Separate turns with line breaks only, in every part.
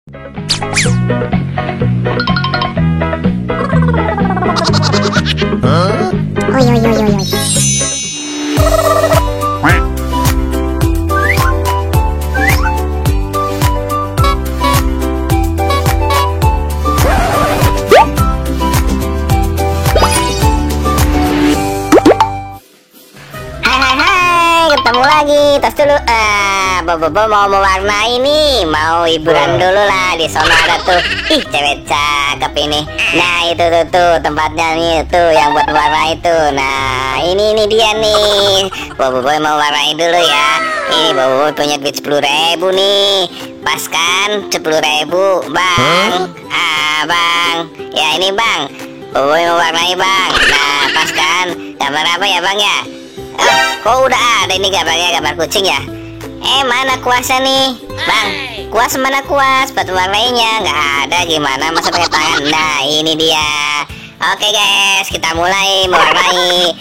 Oi, oi, oi, oi, oi.
Ketemu lagi, tos dulu. Bobo mau mewarnai nih, mau hiburan dulu lah. Di sana ada tuh, ih cewek cakep ini. Nah itu tuh tempatnya nih tuh yang buat mewarnai tuh. Nah ini dia nih. Bobo mau warnai dulu ya. Ini Bobo punya duit 10.000 nih. Pas kan 10.000 bang. Bang, ya ini bang. Bobo mau warnai bang. Nah pas kan, gambar apa ya bang ya? Kok udah ada ini gambar kucing ya? Mana kuasnya nih bang? Kuas mana kuas? Buat warnainya nggak ada, gimana masa pakai tangan? Nah ini dia. Oke guys, kita mulai mewarnai.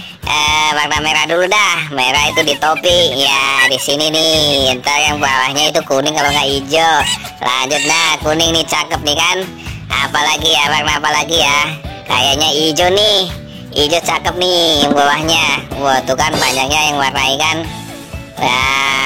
Warna merah dulu dah. Merah itu di topi ya, di sini nih. Ntar yang bawahnya itu kuning kalau nggak hijau. Lanjut, nah kuning nih cakep nih kan. Apalagi ya, warna apa lagi ya? Kayaknya hijau nih. Hijau cakep nih yang bawahnya. Wah tuh kan banyaknya yang warnai kan. Nah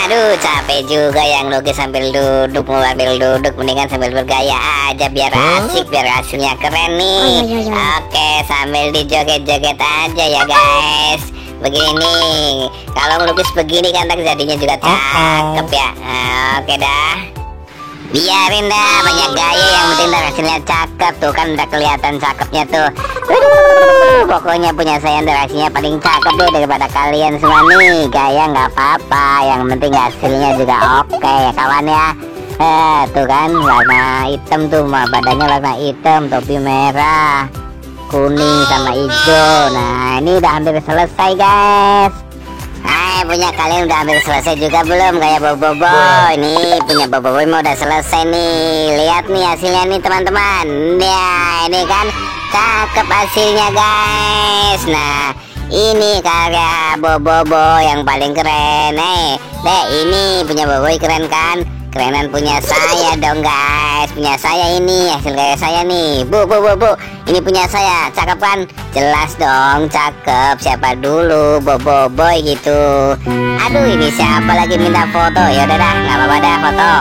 aduh capek juga yang lukis sambil duduk. Mau sambil duduk mendingan sambil bergaya aja biar asik, biar hasilnya keren nih. Oke, sambil dijoget-joget aja ya guys. Begini, kalau ngelukis begini kan jadinya juga cakep ya. Oke dah, biarin dah banyak gaya, yang penting dah hasilnya cakep. Tuh kan udah kelihatan cakepnya tuh. Pokoknya punya saya hasilnya paling cakep deh daripada kalian semua nih. Gaya nggak apa-apa, yang penting hasilnya juga oke ya kawan ya. Tuh kan warna hitam tuh, badannya warna hitam, topi merah, kuning sama hijau. Nah ini udah hampir selesai guys. Punya kalian udah hampir selesai juga belum? Kayak Bobo. Ini punya Bobo mau udah selesai nih. Lihat nih hasilnya nih teman-teman. Ya ini kan cakep hasilnya guys. Nah ini karya Bobo yang paling keren. Deh ini punya Bobo keren kan? Kerenan punya saya dong guys. Punya saya ini, hasil karya saya nih. Bu ini punya saya, cakep kan? Jelas dong cakep. Siapa dulu? Bobo gitu. Aduh ini siapa lagi minta foto? Ya udah dah, nggak apa-apa dah foto.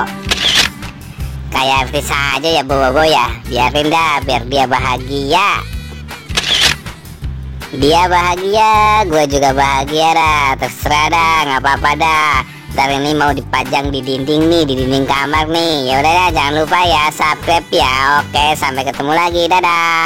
Kayak artis aja ya Bobo ya. Biarin dah, biar dia bahagia. Dia bahagia, gue juga bahagia dah. Terserah dah, nggak apa-apa dah. Ntar ini mau dipajang di dinding nih, di dinding kamar nih. Ya udah, jangan lupa ya subscribe ya. Oke, sampai ketemu lagi, dadah.